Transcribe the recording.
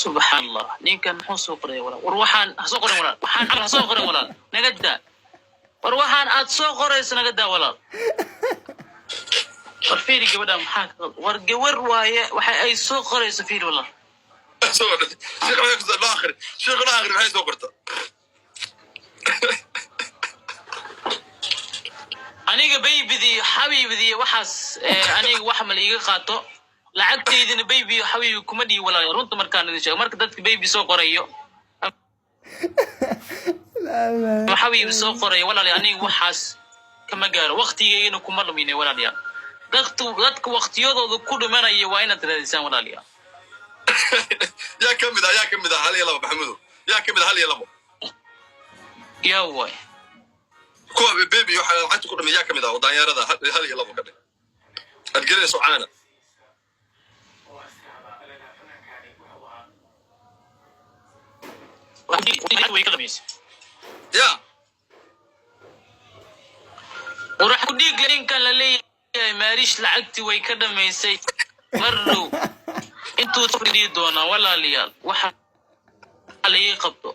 Subxaan Allah, ninkan muxuu soo qoraya, walaal? War waxaan ha soo qorin, walaal. Waxaan camal ha soo qorin, walaal, naga daa. War waxaan aad soo qorayso naga daa, walaal. War fiiri gabadha, maxaa ka war gabar waaye waxa ay soo qorayso, fiiri, walaal. Soo qortay sheekh, maxay ku soo akhri sheekh, noo akhri, maxay soo qorta? Aniga baby-dii, xabiibidii, waxaas aniga wax mal iiga qaato. Lacagtaydina baby, xabiibi kuma dhihi, walaal. Runta markaan idin sheego, marka dadka baby soo qorayo ama xabiibi soo qorayo, walaalayaal, aniga waxaas kama gaaro, waqtigeygana kuma lumine, walaalayaal. Dadka waqtiyadooda ku dhimanaya waa inaad raadisaan, walaalayaal. Yaa ka mid ah? Yaa ka mid ah? Hal iyo labo, Maxamudo, yaa ka mid ah? Hal iyo labo. Yaa waay? Kuwa baby waxaa lacagta ku dhamay yaa ka mid ah oo daanyeerada? Hal iyo labo ka dhig aad gelinayso caana. Way ka dhamaysay. Ya. Qurax ku dhiig ninkan la leeyahay Maarish lacagtii way ka dhamaysay. Mar dhow intuu fadhiyi doonaa, walaalayaal, waxa la ii qabto.